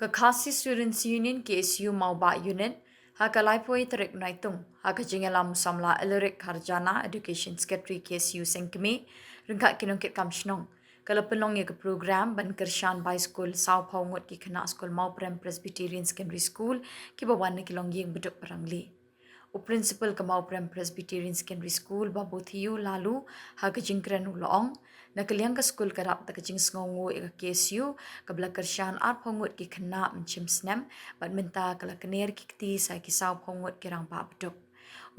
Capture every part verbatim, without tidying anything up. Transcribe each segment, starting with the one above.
Ka Khasi Students Union, K S U, Mawbah Unit, ha ka laiphew tarik Naitung, ha ka jingïalam u samla Elric Kharjana, Education Secretary, K S U, Sengkmie, ryngkat ki nongkitkam shnong, ka la pynlong ïa ka program ban kyrshan bai skul sawphew ngut ki khynnah skul Mawprem Presbyterian Secondary School, kiba wan na ki longïing baduk ba rangli. U Principal ka Mawprem Presbyterian Secondary School, Babu Thiu Lalu, ha ka jingkren u la ong, na ka liang ka skul ka dap da ka jingsngewnguh ïa ka K S U, kaba la kyrshan arphew ngut ki khynnah mynshem snem, bad mynta ka la kner ki kti sa ki sawphew ngut ki rangbah baduk.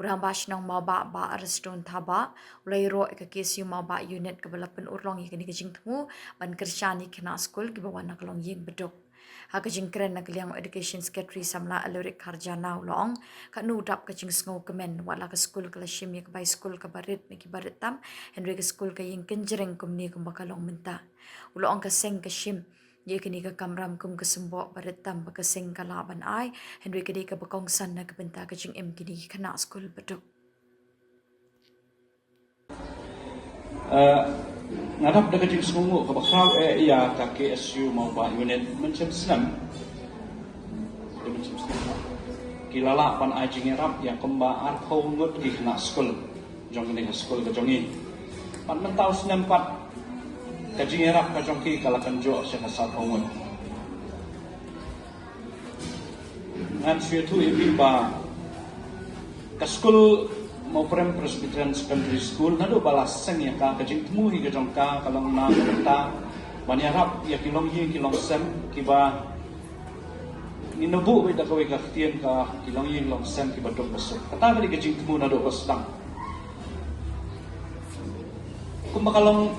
U Rangbah Shnong Mawbah, Bah Ariston Thabah, u la ïaroh ïa ka K S U Mawbah Unit, kaba la pynurlong ïa kane ka jingthmu ban kyrshan ïa ki khynnah skul kiba wan na ka longïing baduk. Ha ka jingkren na ka liang u Education Secretary, samla Elric Kharjana, u la ong, katno u dap ka jingsngewkmen, wat la ka skul ka la shim ïa ka bai skul kaba rit na kiba rit tam, hynrei ka skul ka ïeng kynjreng kumne kumba ka long mynta. U la ong ka seng ka shim ïa kane ka kamram kum ka symboh ba rit tam ba ka seng ka lah ban ai, hynrei ka dei kaba kongsan na ka bynta ka jingim kine ki khynnah skul baduk. Eh, nga dap da ka jingsngewnguh kaba khraw eh ïa ka K S U Mawbah Unit, mynshem snem, ïa mynshem snem ki la lah ban ai jingïarap ïa kumba arphew ngut ki khynnah skul jong kane ka skul ka jong ngi. Bad mynta u snem pat ka jingïarap ka jong ki ka la kynjoh sha ka sawphew ngut. Ngan shu ïathuh ïa phi ba ka skul Mawprem Presbyterian Secondary School, naduh ba la seng ïa ka, ka jingthmu hi ka jong ka ka long na ka bynta ban ïarap ïa ki longïing ki longsem kiba ngin ïa buh beit da kawei ka ktien, ka ki longïing longsem kiba duk ba suk. Kata ka dei ka jingthmu naduh ba sdang. Kumba ka long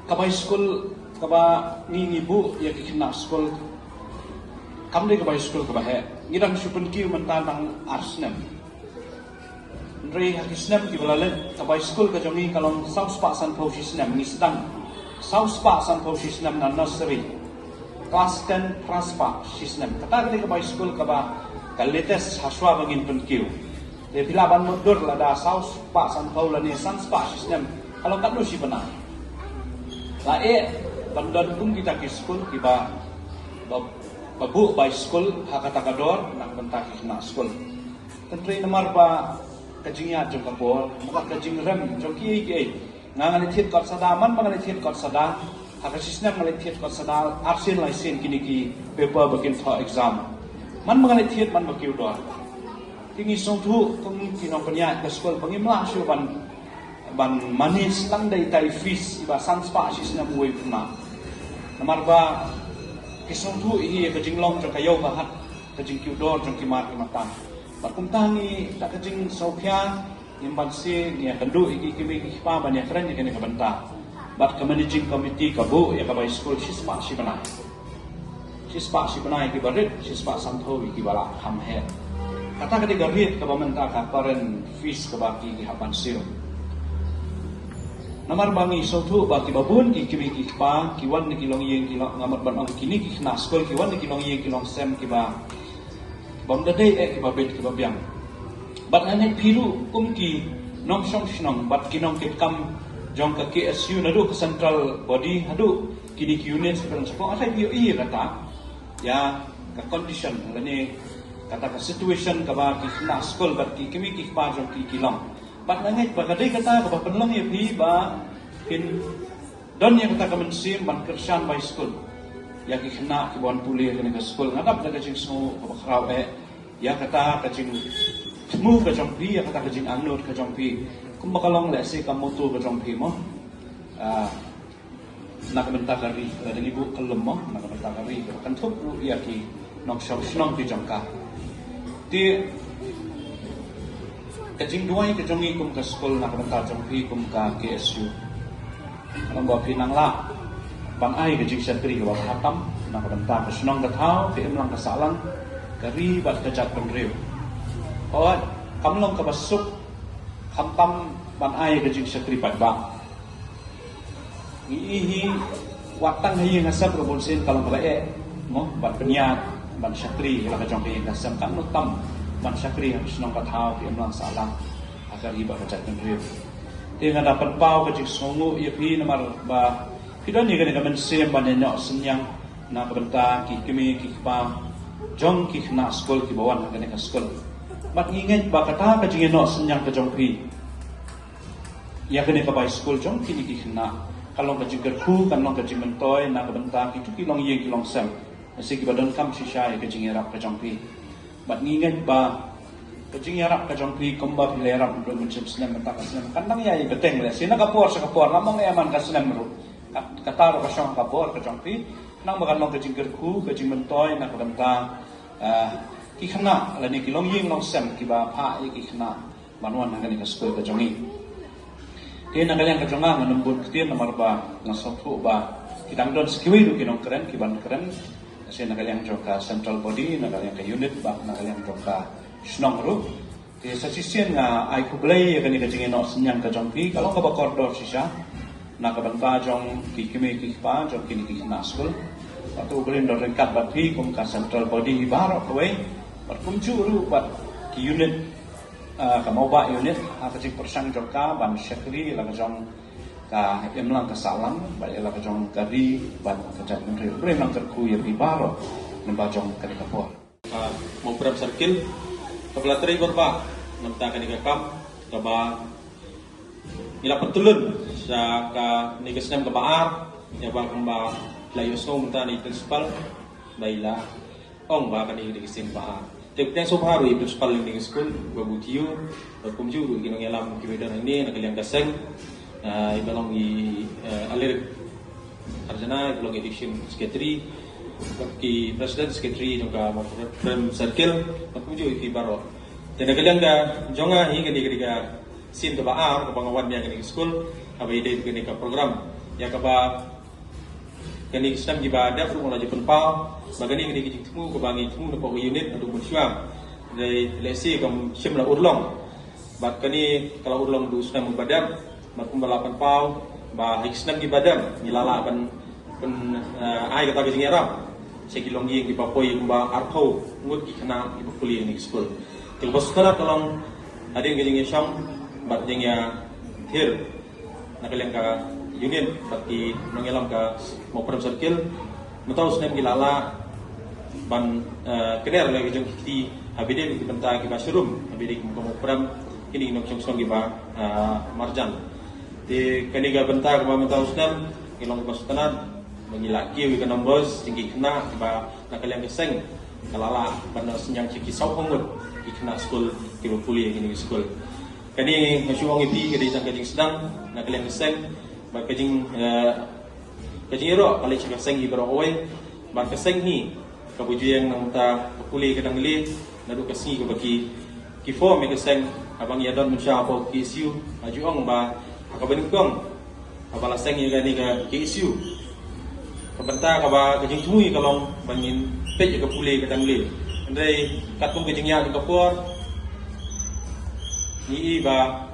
ka bai skul kaba ngi ngi buh ïa ki khynnah skul, kam dei ka bai skul kaba heh. Ngi dang shu pynkiew mynta tang ar snem. Hynrei ha ki snem kiba la leit, ka bai skul ka jong ngi ka long saw spah sanphew shi snem, ngi sdang saw spah sanphew shi snem na nursery, class ten phra spah shi snem. Kata ka dei ka bai skul kaba ka latest ha shuwa ba ngin pynkiew. Te phi lah ban mutdur, lada saw spah sanphew lane san spah shi snem, ka long katno shi bnai. La eh ban don kum kita ki skul kiba, ba, ba buh bai skul ha kata ka dor na ka bynta ki khynnah skul. Hynrei namar ba ka jingïaid jong ka por, namar ka jingrem jong kiei kiei, nga nga leit thied kot sada, man ba nga leit thied kot sada, ha ka shi snem nga leit thied kot sada ar sien lai sien kine ki paper ba kin thoh exam. Man ba nga leit thied, man ba kiew dor. Te ngi sngewthuh kum ki nongpynïaid ka skul ba ngim lah shuh ban, ban manage tang da itai fees iba san spah shi snem uwei u khynnah. Namar ba ki sngewthuh hi ïa ka jinglong jong ka ïew ka hat, ka jingkiew dor jong ki mar ki matang. Bad kumta ngi da ka jingsngewkhia, ngim banse, ngi ïakynduh ïa ki kmie ki kpa ban ïakren ïa kane ka bynta. Bad ka managing committee ka buh ïa ka bai skul shi spah shi bnai. Shi spah shi bnai ïa kiba rit, shi spah sanphew ïa kiba lah kham heh. Kata ka dei ka rate kaba mynta ka current fees kaba ki, ki hap ban siew. Namar ba ngi sngewthuh ba kiba bun ki kmie ki kpa ki wan na ki longïing ki long, nga mut ban ong kine ki khynnah skul ki wan na ki longïing ki longsem kiba bym da dei eh kiba beit kiba biang. Bad nga ngeit phi ruh kum ki nongshong shnong bad ki nongkitkam jong ka K S U, naduh ka central body haduh kine ki unit kiba long shapoh, atai phi ïohi ïa kata, ïa ka condition lane kata ka situation kaba ki khynnah skul bad ki kmie ki kpa jong ki ki long. Bad nga ngeit ba ka dei kata kaba pynlong ïa phi ba phin don ïa kata ka mynsiem ban kyrshan bai skul ïa ki khynnah kiba wan pule ha kane ka skul. Nga dap da ka jingsngew kaba khraw eh ïa kata ka jingthmu ka jong phi, ïa kata ka jingangnud ka jong phi. Kumba ka long lehse ka motto ka jong phi mo. Ah, na ka bynta ka ri, lada ngi buh kyllum mo, na ka bynta ka ri, kaba kynthup ruh ïa ki nongshong shnong ki jong ka. Te ka jingduwai ka jong ngi kum ka skul na ka bynta jong phi kum ka K S U, ka long ba phin nang lah ban ai ka jingshakri kaba bha tam na ka bynta ka shnong ka thaw, ka imlang ka sahlang, ka ri bad ka jaitbynriew. Hooid, kam long kaba suk khamtam ban ai ka jingshakri paidbah. Ngi ïohi hi, wat tang ha ïing ha sem ruh bunsien ka long kaba eh mo ban pynïaid, ban shakri ha la ka jong ka ïing ka sem, katno tam ban shakri ha ka shnong ka thaw, ka imlang sahlang, ha ka ri bad ka jaitbynriew. Te nga da pynpaw ka jingsngewnguh ïa phi namar ba phi don ïa kane ka mynsiem ban ïa ñiah synñiang Na ka bynta ki kmie ki kpa jong ki khynnah skul kiba wan ha kane ka skul. Bad ngi ngeit ba kata ka jingïaroh synñiang ka jong phi ïa kane ka bai skul jong kine ki khynnah ka long ka jingkyrkhu, ka long ka jingmyntoi na ka bynta kito ki longïing ki longsem, lehse kiba donkam shisha ïa ka jingïarap ka jong phi. Bad ngi ngeit ba ka jingïarap ka jong phi kumba phi la ïarap naduh mynshem snem mynta ka snem kan nang ïai bteng, lehse na ka por sha ka por, lada ym ïa man ka snem ruh. Ka, kata ruh ka shong ha ka bor ka jong phi. Nang ba kan long ka jingkyrkhu, ka jingmyntoi na ka bynta, ah, ki khynnah lane ki longïing longsem kiba phah ïa ki khynnah ban wan ha kane ka skul ka jong ngi. Te na ka liang ka jong nga, ngan ym bun ktien namar ba nga sngewthuh ba ki dang don sa kiwei ruh ki nongkren kiban kren, lehse na ka liang jong ka central body, na ka liang ka unit bad na ka liang jong ka shnong ruh. Te sa shisien nga ai khublei ïa kane ka jingïaroh synñiang ka jong phi, ka long kaba kordor shisha na ka bynta jong ki kmie ki kpa jong kine ki khynnah skul. Bad to khublei don ryngkat bad phi kum ka central body hi baroh kawei, bad kumjuh ruh bad ki unit, ah, ka Mawbah unit, ha ka jingpyrshang jong ka ban shakri la ka jong ka imlang ka sahlang bad ïa la ka jong ka ri bad ka jaitbynriew. Khublei nang kyrkhu ïa phi baroh lyngba jong kane ka por. Ah, Mawprem Circle, kaba la trei bor ba namar kane ka kam kaba ngi la pyntylun sha kane ka snem kaba ar, ïa ba kumba la ïohsngew mynta na i principal ba i la ong ba kane ka dei ka sien ba ar. Te pdiang sngewbha ruh i principal jong kane ka skul, Babu Tiu, bad kumjuh ruh ki nongïalam kiba don hangne na ka liang ka seng, ah, i ba long i, eh, Alir Arjana, i ba long i addition secretary, bad ki president secretary jong ka Mawprem Circle, bad kumjuh ïa phi baroh. Te na ka liang ka jong nga hi, kane ka dei ka sien kaba ar kaba nga wan ïa kane ka skul, kaba ïadei bad kane ka program. Ïa kaba kane ka snem kiba dep ruh nga la ju pynpaw ba kane ka dei ka jingthmu kaba ngi thmu napoh ka unit naduh mynshuwa. Dei lehse kam shym la urlong. Bad kane ka la urlong naduh u snem uba dep. Bad kumba la pynpaw ba ha ki snem kiba dep ngi la lah ban pyn, eh, ai kata ka jingïarap sha ki longïing kiba poi kumba arphew ngut ki khynnah kiba pule ha kane ka skul. Te kaba sngewtynnat ka long hadien ka jingïashong bad jingïathir na ka liang ka unit bad ki nongïalam ka Mawprem Circle. Mynta u snem ki la lah ban, eh, kner la ka jong ki kti haba ïadei ki bynta kiba sharum, haba ïadei ki Mawprem, kine ki nongshong shnong kiba, eh, marjan. Te kane ka bynta kaba mynta u snem ki long kaba sngewtynnat ba ngi la kiew ïa ka numbers jong ki khynnah kiba na ka liang ka seng ka la lah ban ïoh synñiang sha ki sawphew ngut ki khynnah skul kiba pule ha kine ki skul. Kane nga shu ong ïa phi ka dei tang ka jingsdang na ka liang ka seng bad ka jing, eh, ka jingïaroh ka leit sha ka seng hi baroh kawei. Bad ka seng hi kaba ju ïeng na ka bynta ka pule ka dang leh naduh ka sngi kaba ki, ki form ïa ka seng. Haba ngi ïa don mynshuwa hapoh K S U nga ju ong ba ha kaba nyngkong haba la seng ïa kane ka K S U, ka bynta kaba ka jingthmu ka long ba ngin peit ïa ka pule ka dang leh. Hynrei katkum ka jingïaid ka por ngi i ba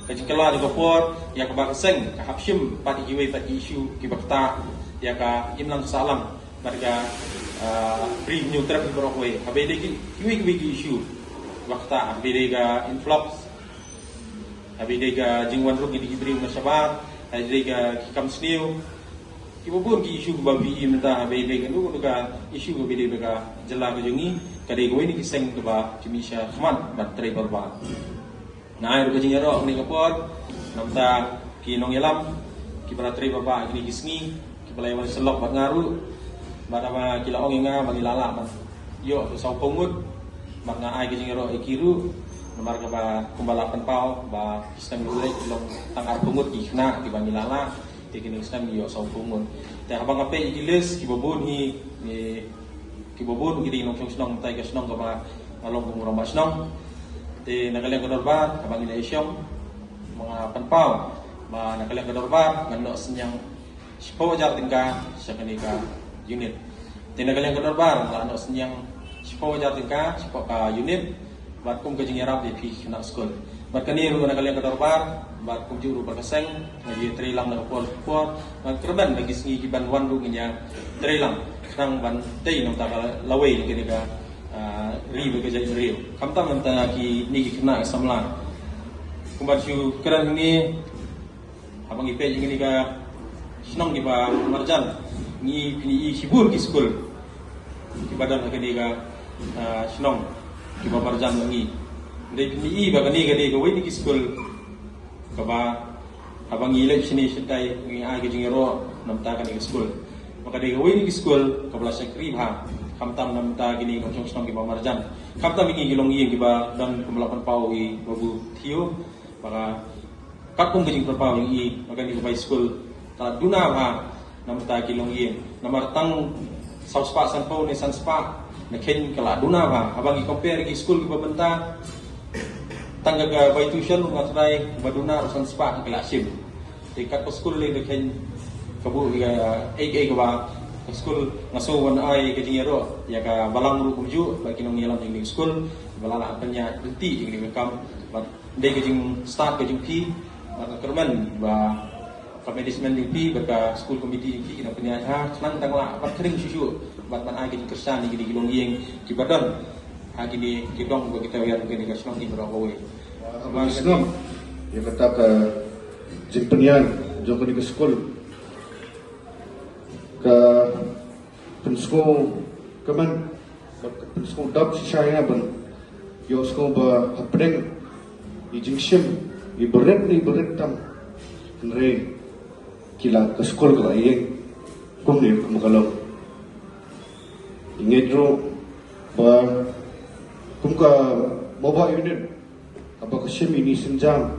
ka jingkylla ka por ïa kaba ka seng ka hap shim pat ïa kiwei pat ki issue kiba ktah ïa ka imlang sahlang bad ka, ah, briew hynñiewtrep baroh kawei. Haba ïadei ki, kiwei kiwei ki issue kiba ktah, haba ïadei ka influx, haba ïadei ka jingwan ruh ki briew na shabar, haba ïadei ka ki kam sniew, kiba bun ki issue kiba phi i mynta haba ïadei ka, ka issue kaba ïadei bad ka jylla ka jong ngi, ka dei kawei na ki seng kaba ki mih sha khmat ban trei bor ba. Nga ai ruh ka jingïaroh ha kane ka por na ka bynta ki nongïalam kiba la trei bor ba ha kine ki sngi, kiba la ïa wan sylloh bad nga ruh. Bad haba ki la ong ïa nga ba ngi la lah ban ïoh sawphew ngut, bad nga ai ka jingïaroh ïa ki ruh. Namar kaba kumba la pynpaw ba ki snem ba la leit ki long tang arphew ngut ki khynnah kiba ngi la lah. Te kine ki snem ngi ïoh sawphew ngut. Te haba nga peit ïa ki list, kiba bun hi, eh, kiba bun ki dei nongshong shnong, mynta ka shnong kaba nga long kum u rangbah shnong. Te na ka liang ka dorbar haba ngi la ïashong, ba nga pynpaw ba na ka liang ka dorbar ngan ïoh synñiang shiphew hajar tyngka sha kane ka unit. Te na ka liang ka dorbar nga la ïoh synñiang shiphew hajar tyngka shapoh ka unit. Bad kum ka jingïarap ïa phi khynnah skul. Bad kane ruh na ka liang ka dorbar, bad kumjuh ruh bad ka seng, nga ïa trei lang na ka por ka por, bad kyrmen na ki sngi kiban wan ruh ngin ïa trei lang, khnang ban tei na ka bynta ka lawei na kane ka, ah, ri bad ka jaitbynriew. Khamtam na ka bynta kine ki khynnah samla. Kumba shu kren hangne, haba ngi peit ïa kine ki shnong kiba marjan, Ngi pyni i shibun ki skul kiba don ha kane ka, ah, shnong kiba marjan ngi. Dei pyni i ba kane ka dei kawei na ki skul kaba haba ngi leit shane shatai ngi ai ka jingïaroh namta kane ka skul. Ba ka dei kawei na ki skul kaba la shakri bha khamtam namta kine ki nongshong shnong kiba marjan. Khamtam ngi ki longïing kiba don kumba la pynpaw i Babu Theo. Ba ka katkum ka jingpynpaw ïa ngi ba kane ka bai skul ka la duna bha namta ki longïing. Namar tang saw spah sanphew ne san spah na khein ka la duna bha. Haba ngi compare ki skul kiba bynta tang ka, ka bai tuition nga trai ba duna ruh san spah ka la shim. Te kat ka skul le ka khein ka bu ïa ei ei kaba ka skul nga sngew wan ai ka jingïaroh ïa ka balang ruh kumjuh ba ki nongïalam ïa ka skul ba la lah pynïaid lynti ïa ka kam. Ba dei ka jingstad ka jong phi, ba ka kyrmen ba ka management jong phi, ba ka school committee jong phi, ki nang pynïaid ha khnang tang lah ban khring shuh shuh, ban ban ai ka jingkyrshan ïa kine ki longïing kiba don ha kine ki dong ba kita ïa kine ka shnong ki baroh kawei. Ba shnong ïa kata ka jingpynïaid jong kane ka skul ka pynsngew kmen, ka pynsngew dap shisha ïa nga ban ïohsngew ba hapdeng i jingshim i barit ne i barit tam, hynrei ki la, ka skul ka la ïeng kumne kum ka long. Ngi ngeit ruh ba kum ka Mawbah Union haba ka shim ine i sienjam,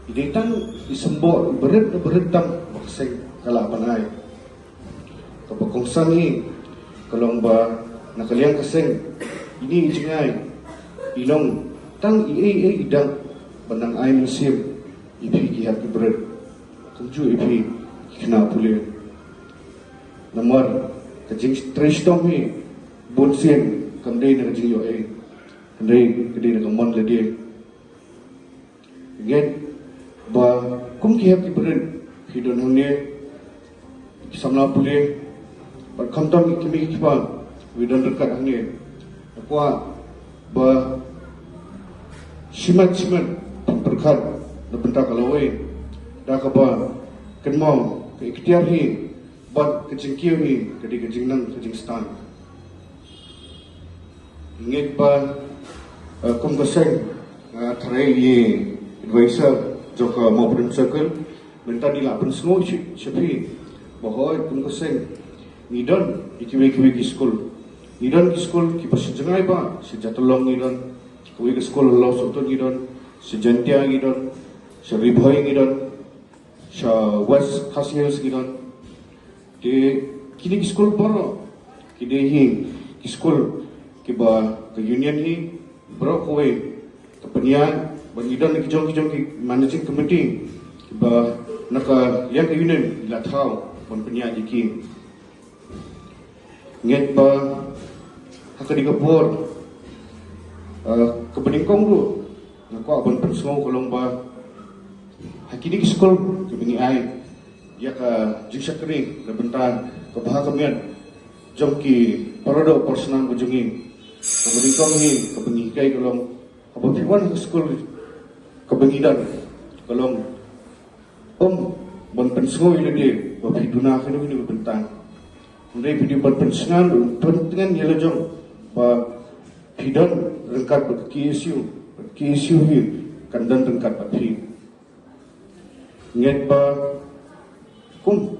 i dei tang i symboh i barit ne i barit tam ba ka seng ka lah ban ai. Kaba kongsan hi ka long ba na ka liang ka seng ine i jingai i long tang i ei ei i dang ban nang ai mynsiem ïa phi ki hep ki barit, kumjuh ïa phi ki khynnah pule. Namar ka jingtrei shitom hi bun sien kam dei na ka jingïoh ei, kam dei, ka dei na ka mon lade. Ngeit ba kum ki hep ki barit phi don hangne, ki samla pule bad khamtam ki kmie ki kpa kiba don ryngkat hangne. Nga kwah ba shimet shimet phin pyrkhat na bynta ka lawei da kaba kynmaw ka iktiar hi bad ka jingkiew hi ka dei ka jingnang ka jingstad. Ngeit ba, eh, kum ka seng, eh, tharai i advisor jong ka Mawpdem Circle mynta i la pynsngew sha, sha phi ba hooid kum ka seng ngi don ïa kiwei kiwei ki skul. Ngi don ki skul kiba sha jngai ba sha Jatalong ngi don, kawei ka skul Lawsohtun ngi don, sha Jaintia ngi don, sha Ri Bhoi ngi don, sha West Khasi Hills ngi don. Te kine ki skul baroh ki dei hi ki skul kiba ka union hi baroh kawei ka pynïaid bad ngi don ki jong ki jong ki managing committee kiba na ka liang ka union la thaw ban pynïaid ïa ki. Ngeit ba ha kane ka por, eh, kaba nyngkong ruh nga kwah ban pynsngew ka long ba ha kine ki skul kiba ngi ai ïa ka jingshakri na bynta ka bha ka miat jong ki paradoh parasnam ka jong ngi. Kaba nyngkong hi kaba ngi hikai ka long haba phi wan ha ka skul kaba ngi don ka long ym ban pynsngew ïa lade ba phi duna kano kano ka bynta. Hynrei phi dei ban pynsngew, pyntngen ïa la jong ba phi don ryngkat bad ka K S U, bad ka K S U hi kan don ryngkat bad phi. Ngeit ba kum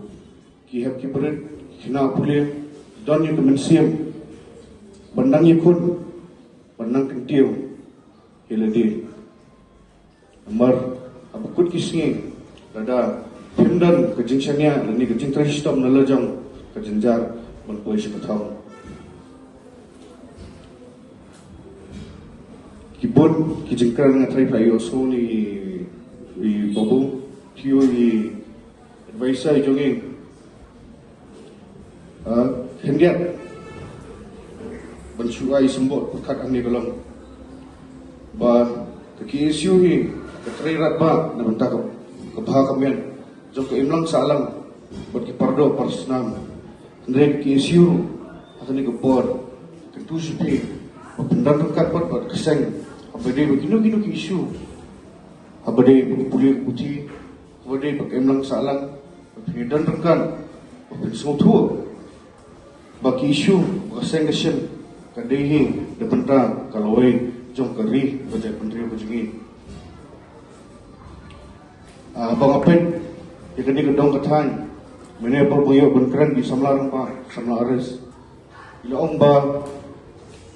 ki hep ki barit, ki khynnah pule don ïa ka mynsiem ban nang ïakhun, ban nang kyntiew ïa lade. Namar haba kut ki sngi lada phim don ka jingshaniah lane ka jingtrei shitom na la jong, ka jynjar ban poi sha ka thong. Ki bun ki jingkren nga tharai phi la ïohsngew ne i Babu Theo, i advisor jong ngi, ah, khyndiat ban shu ai symbol pyrkhat hangne ka long ba ka K S U hi ka trei radbah na bynta ka, ka bha ka miat jong ka imlang sahlang bad ki pardoh parasnam. Hynrei ka K S U ha kane ka por ka kyntu sha phi ba phin don ryngkat bad, bad ka seng haba dei bad kino kino ki issue, haba dei bad ka pule ka puthi, haba dei bad ka imlang sahlang, ba phin don ryngkat, ba phin sngewthuh Ba ki issue ba ka seng ka seng ka dei hi da bynta ka lawei jong ka ri bad ka jaitbynriew ka jong ngi. Ah, ba nga peit ïa kane ka dong ka thaiñ mynne ba nga ïoh ban kren ki samla rangbah, samla arrest. Ïa ong ba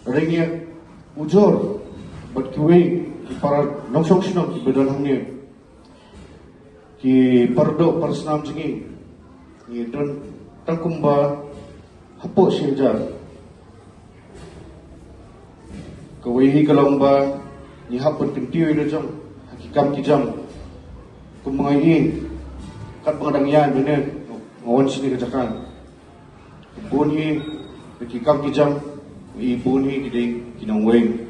ring ïa ujor bad kiwei ki para nongshong shnong kiba don hangne. Ki para doh para snam jong ngi, ngi don tang kumba hapoh shi hajar. Kawei hi ka long ba ngi hap ban kyntiew ïa la jong ha ki kam ki jam. Kumba nga ïohi katba nga dang ïaid mynne, nga wan shane ka jaka. Bun hi ki kam ki jam, i bun hi ki dei ki nongwei.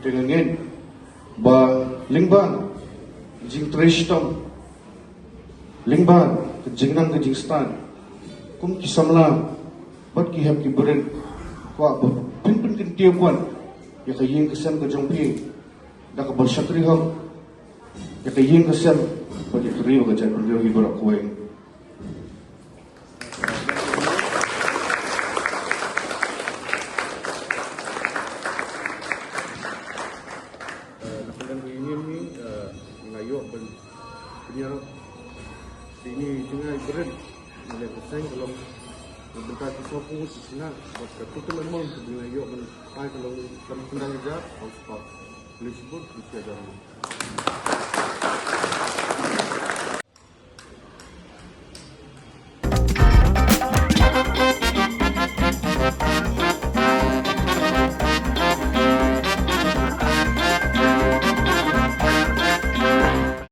Te nga ngeit ba lyngba jingtrei shitom, lyngba ka jingnang ka jingstad, kum ki samla bad ki hep ki barit, kwah ba phin pynkyntiew pat ïa ka ïing ka sem ka jong phi da kaba shakri hok ïa ka ïing ka sem bad ïa ka ri bad ka jaitbynriew hi baroh kawei. Eh, na pdeng ka union ni, eh, nga ïoh ban pynïaroh ïa ini jingïaibren na liang ka seng ka long na bynta ki sawphew shi snem bad ka total amount kaba nga ïoh ban phai ka long san phew hajar, hynriew spah pule shibun, pule shi hajar.